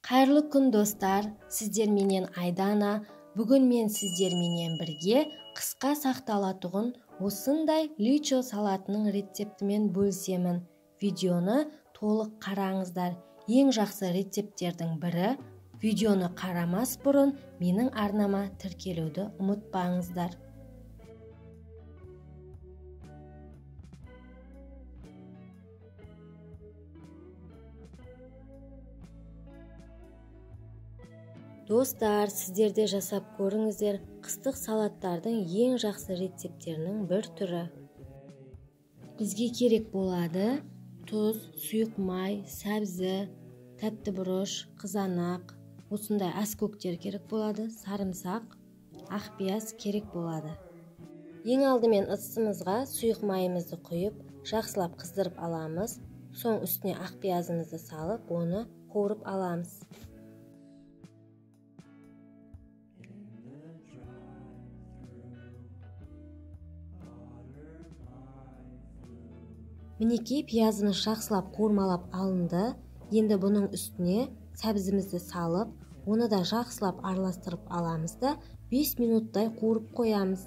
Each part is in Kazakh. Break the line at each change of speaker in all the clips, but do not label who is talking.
Қайырлы күн, достар! Сіздер менен Айдана. Бүгін мен сіздер менен бірге қысқа сақталатұғын осындай личо салатының рецептімен бөлісемін. Видеоны толық қараңыздар. Ең жақсы рецепттердің бірі. Видеоны қарамас бұрын менің арнама тіркелуді ұмытпаңыздар. Достар, сіздер де жасап көріңіздер. Қыстық салаттардың ең жақсы рецепттерінің бір түрі. Бізге керек болады тұз, сұйық май, сәбзі, тәтті бұрыш, қызанақ, осындай аскөктер керек болады, сарымсақ, ақ пияз керек болады. Ең алдымен ыдысымызға сұйық майымызды құйып, жақсылап қыздырып аламыз. Соң үстіне ақ пиязымызды салып, оны қуырып аламыз. Мінекей, пиязымыз жақсылап қуырмалап алынды. Енді бұның үстіне сәбзімізді салып, оны да жақсылап араластырып аламыз да 5 минуттай қуырып қоямыз.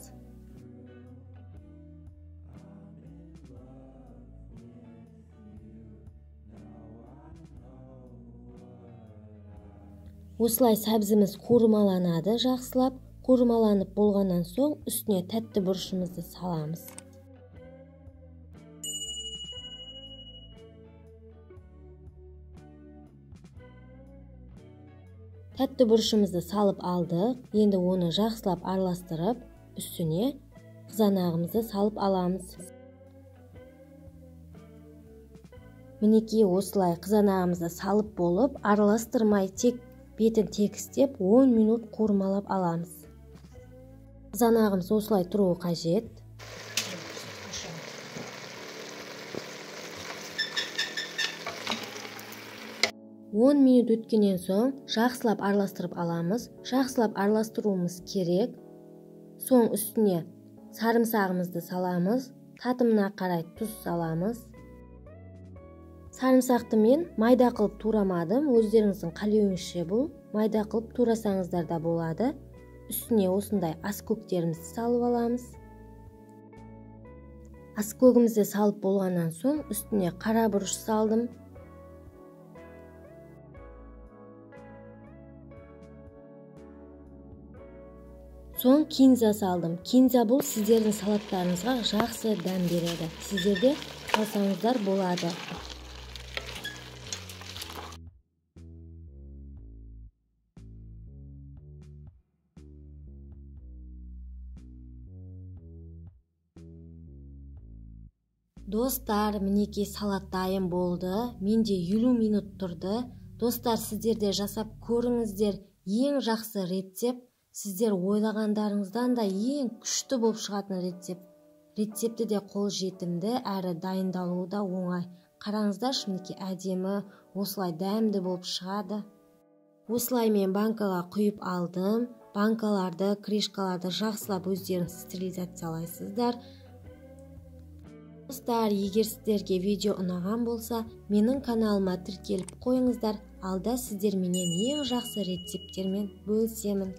Осылай сәбзіміз қуырмаланады жақсылап. Қуырмаланып болғаннан соң үстіне тәтті бұрышымызды саламыз. Тәтті бұрышымызды салып алдық. Енді оны жақсылап араластырып, үстіне қызанағымызды салып аламыз. Мінекей, осылай қызанағымызды салып болып, араластырмай тек бетін тегістеп 10 минут қуырмалап аламыз. Қызанағымыз осылай тұруы қажет. 10 минут өткеннен соң жақсылап араластырып аламыз. Жақсылап араластыруымыз керек. Соң үстіне сарымсағымызды саламыз. Татымына қарай тұз саламыз. Сарымсақты мен майда қылып турамадым. Өздеріңіздің қалеуіңізше бұл. Майда қылып турасаңыздар да болады. Үстіне осындай аскөктерімізді салып аламыз. Аскөгімізді салып болғаннан соң үстіне қара бұрыш салдым. Соң кинза салдым. Кинза бұл сіздердің салаттарыңызға жақсы дәм береді. Сіздер де салсаңыздар болады. Достар, мінекей салат дайын болды. Менде 50 минут тұрды. Достар, сіздер де жасап көріңіздер. Ең жақсы рецепт. Сіздер ойлағандарыңыздан да ең күшті болып шығатын рецепт. Рецепті де қол жетімді, әрі дайындалуы да оңай. Қараңыздаршы, мінекей әдемі, осылай дәмді болып шығады. Осылай мен банкаға құйып алдым. Банкаларды, крышкаларды жақсылап өздеріңіз стерилизациялайсыздар. Достар, егер сіздерге видео ұнаған болса, менің каналыма тіркеліп қойыңыздар. Алда сіздер менен ең жақсы рецепттермен бөлісемін.